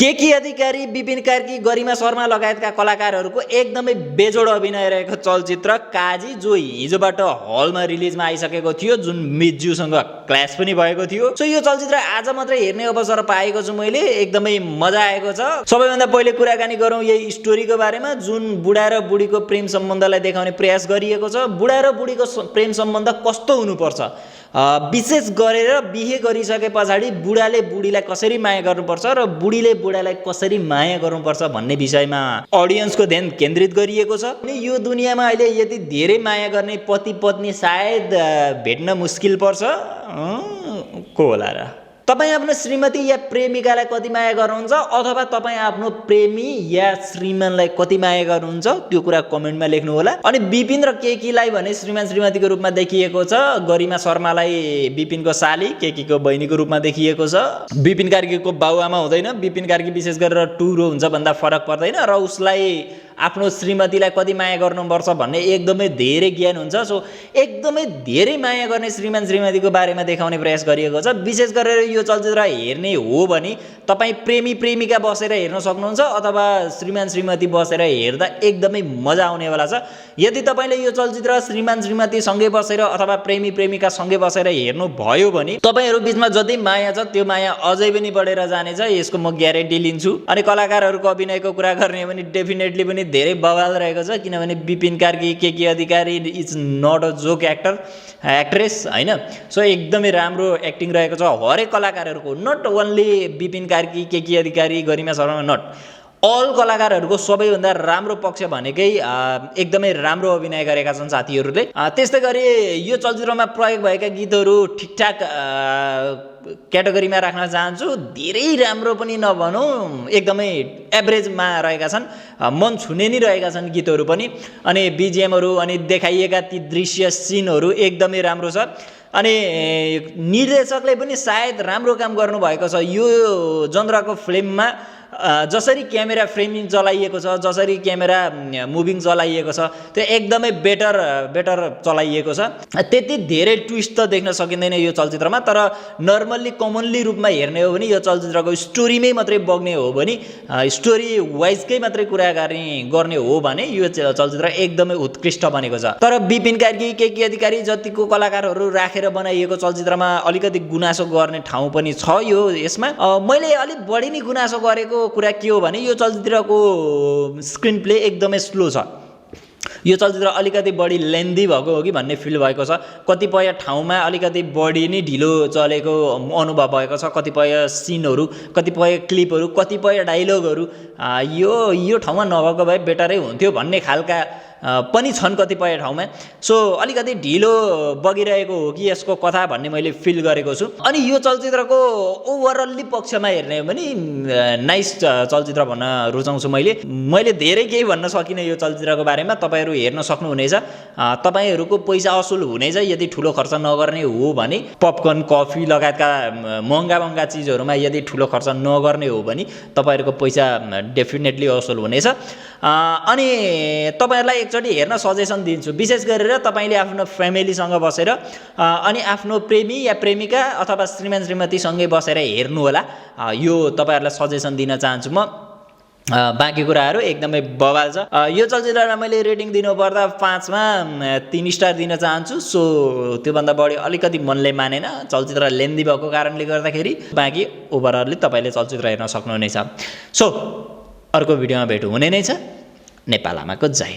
केकी अधिकारी, विपिन कार्की, गरिमा शर्मा लगायतका कलाकारहरूको एकदमै बेजोड अभिनय रहेको चलचित्र काजी, जो हिजोबाट हलमा रिलिजमा आइसकेको थियो, जुन मितज्यूसँग क्ल्यास पनि भएको थियो। सो यो चलचित्र आज मात्रै हेर्ने अवसर पाएको छु मैले, एकदमै मजा आएको छ। सबैभन्दा पहिले कुराकानी गरौँ यही स्टोरीको बारेमा, जुन बुढा र बुढीको प्रेम सम्बन्धलाई देखाउने प्रयास गरिएको छ। बुढा र बुढीको प्रेम सम्बन्ध कस्तो हुनुपर्छ, विशेष गरेर बिहे गरिसके पछाडि बुढाले बुढीलाई कसरी माया गर्नुपर्छ र बुढीले बुढालाई कसरी माया गर्नुपर्छ भन्ने विषयमा अडियन्सको ध्यान केन्द्रित गरिएको छ। अनि यो दुनियाँमा अहिले यति धेरै माया गर्ने पति पत्नी सायद भेट्न मुस्किल पर्छ। को होला र? तपाईँ आफ्नो श्रीमती या प्रेमिकालाई कति माया गर्नुहुन्छ, अथवा तपाईँ आफ्नो प्रेमी या श्रीमानलाई कति माया गर्नुहुन्छ, त्यो कुरा कमेन्टमा लेख्नु होला। अनि विपिन र केकीलाई भने श्रीमान श्रीमतीको रूपमा देखिएको छ, गरिमा शर्मालाई विपिनको साली, केकीको बहिनीको रूपमा देखिएको छ। विपिन कार्कीको बाउआमा हुँदैन, विपिन कार्की विशेष गरेर टुरो हुन्छ भन्दा फरक पर्दैन, र उसलाई आफ्नो श्रीमतीलाई कति माया गर्नुपर्छ भन्ने एकदमै धेरै ज्ञान हुन्छ। सो एकदमै धेरै माया गर्ने श्रीमान श्रीमतीको बारेमा देखाउने प्रयास गरिएको छ। विशेष गरेर यो चलचित्र हेर्ने हो भने तपाईँ प्रेमी प्रेमिका बसेर हेर्न सक्नुहुन्छ, अथवा श्रीमान श्रीमती बसेर हेर्दा एकदमै मजा आउनेवाला छ। यदि तपाईँले यो चलचित्र श्रीमान श्रीमती सँगै बसेर अथवा प्रेमी प्रेमिका सँगै बसेर हेर्नु भयो भने तपाईँहरू बिचमा जति माया छ त्यो माया अझै पनि बढेर जानेछ, यसको म ग्यारेन्टी लिन्छु। अनि कलाकारहरूको अभिनयको कुरा गर्ने भने डेफिनेटली पनि धेरै बवाल रहेको छ, किनभने Bipin Karki, Keki Adhikari is not a joke actress होइन। सो एकदमै राम्रो एक्टिङ रहेको छ हरेक कलाकारहरूको, not only Bipin Karki, Keki Adhikari, Garima Sharma, not all कलाकारहरूको सबैभन्दा राम्रो पक्ष भनेकै एकदमै राम्रो अभिनय गरेका छन् साथीहरूले। त्यस्तै गरी यो चलचित्रमा प्रयोग भएका गीतहरू ठिकठाक क्याटेगोरीमा राख्न चाहन्छु। धेरै राम्रो पनि नभनौँ, एकदमै एभरेजमा रहेका छन्, मन छुने नै रहेका छन् गीतहरू पनि। अनि बिजिएमहरू अनि देखाइएका ती दृश्य सिनहरू एकदमै राम्रो छ। अनि निर्देशकले पनि सायद राम्रो काम गर्नुभएको छ। यो जनरको फिल्ममा जसरी क्यामेरा फ्रेमिङ चलाइएको छ, जसरी क्यामेरा मुभिङ चलाइएको छ, त्यो एकदमै बेटर चलाइएको छ। त्यति धेरै ट्विस्ट त देख्न सकिँदैन यो चलचित्रमा, तर नर्मल्ली कमनली रूपमा हेर्ने हो भने यो चलचित्रको स्टोरीमै मात्रै बग्ने हो भने, स्टोरी वाइजकै मात्रै कुरा गर्ने हो भने यो चलचित्र एकदमै उत्कृष्ट बनेको छ। तर विपिन कार्की, केकी अधिकारी जतिको कलाकारहरू राखेर बनाइएको चलचित्रमा अलिकति गुनासो गर्ने ठाउँ पनि छ यो यसमा। मैले अलिक बढी नै गुनासो गरेको कुरा के हो भने यो चलचित्रको स्क्रिन प्ले एकदमै स्लो छ। यो चलचित्र अलिकति बढी लेन्दी भएको हो कि भन्ने फिल भएको छ। कतिपय ठाउँमा अलिकति बढी नै ढिलो चलेको अनुभव भएको छ। कतिपय सिनहरू, कतिपय क्लिपहरू, कतिपय डायलगहरू यो ठाउँमा नभएको भए बेटरै हुन्थ्यो भन्ने खालका पनि छन् कतिपय ठाउँमा। सो अलिकति ढिलो बगिरहेको हो कि यसको कथा भन्ने मैले फिल गरेको छु। अनि यो चलचित्रको ओभरअल्ली पक्षमा हेर्ने हो भने नाइस चलचित्र भन्न रुचाउँछु मैले धेरै केही भन्न सकिनँ यो चलचित्रको बारेमा। तपाईँहरू हेर्न सक्नुहुनेछ। तपाईँहरूको पैसा असुल हुनेछ यदि ठुलो खर्च नगर्ने हो भने। पपकर्न, कफी लगायतका महँगा चिजहरूमा यदि ठुलो खर्च नगर्ने हो भने तपाईँहरूको पैसा डेफिनेटली असुल हुनेछ। अनि तपाईँहरूलाई एकचोटि हेर्न सजेसन दिन्छु। विशेष गरेर तपाईँले आफ्नो फ्यामिलीसँग बसेर अनि आफ्नो प्रेमी या प्रेमिका अथवा श्रीमान श्रीमतीसँगै बसेर हेर्नु होला। यो तपाईँहरूलाई सजेसन दिन चाहन्छु म। बाँकी कुराहरू एकदमै बवाल छ। यो चलचित्रलाई मैले रेटिङ दिनुपर्दा 5 मा 3 स्टार दिन चाहन्छु। सो त्योभन्दा बढी अलिकति मनले मानेन, चलचित्र लेन्दी भएको कारणले गर्दाखेरि। बाँकी ओभरअल्ली तपाईँले चलचित्र हेर्न सक्नुहुनेछ। सो अर्को भिडियोमा भेट हुने नै छ। नेपाल आमाको जय।